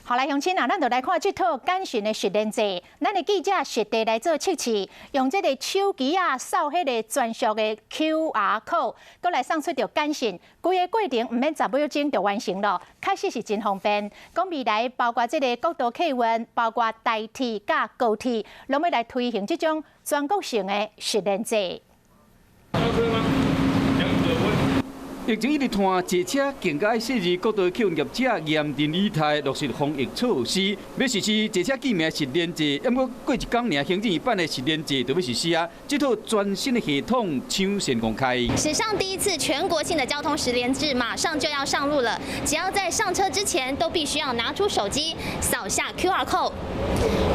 好來，鄉親啊，咱就來看這套簡訊的實聯制。咱的記者實地來做測試，用這个手機仔掃彼个專屬的 QR code，閣來送出著簡訊。規个過程毋免10秒鐘就完成囉，確實是真方便。講未來包括這个國道客運，包括台鐵佮高鐵，攏欲來推行這種全國性的實聯制。疫情一直拖，坐車更加愛細膩，國道客運業者嚴陣以待，落實防疫措施，欲實施坐車記名實聯制。毋過過一工爾，行政院辦的實聯制就欲實施啊！這套全新的系統搶先公開。史上第一次全國性的交通實聯制馬上就要上路了，只要在上車之前都必須要拿出手機掃下 QR code，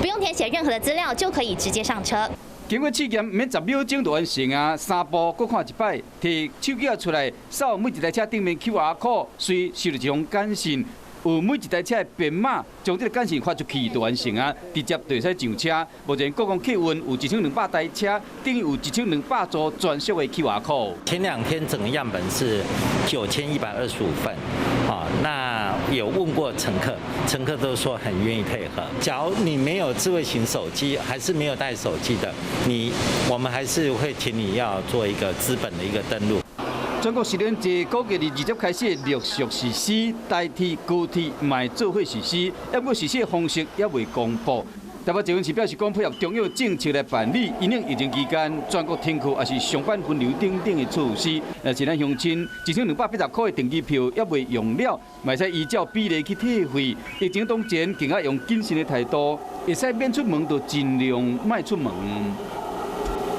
不用填寫任何的資料就可以直接上車。經過試驗，毋免10秒鐘就完成啊！三步閣看一擺，提手機仔出來，掃每一台車頂面 QR code，隨收著一封簡訊，有每一台車的編碼，將這个簡訊發出去就完成啊！直接就會使上車。目前國光客運有1200台車，等於有1200組專屬的 QR code。前2天整個樣本是9125份，啊，那有問過乘客，乘客都說很願意配合。假如你沒有智慧型手機，還是沒有帶手機的，我們還是會請你要做一個紙本的一個登錄。全國實聯制估計佇20開始陸續實施，台鐵、高鐵嘛會做伙實施，毋過實施的方式猶未公布。台北捷運是表示講配合中央政策來辦理，因應疫情期間全國停課抑是上班分流等等的措施。若是咱鄉親1280箍的登機票猶未用了，嘛會使依照比例去退費。疫情當前，更加用謹慎的態度，會使免出門就盡量莫出門。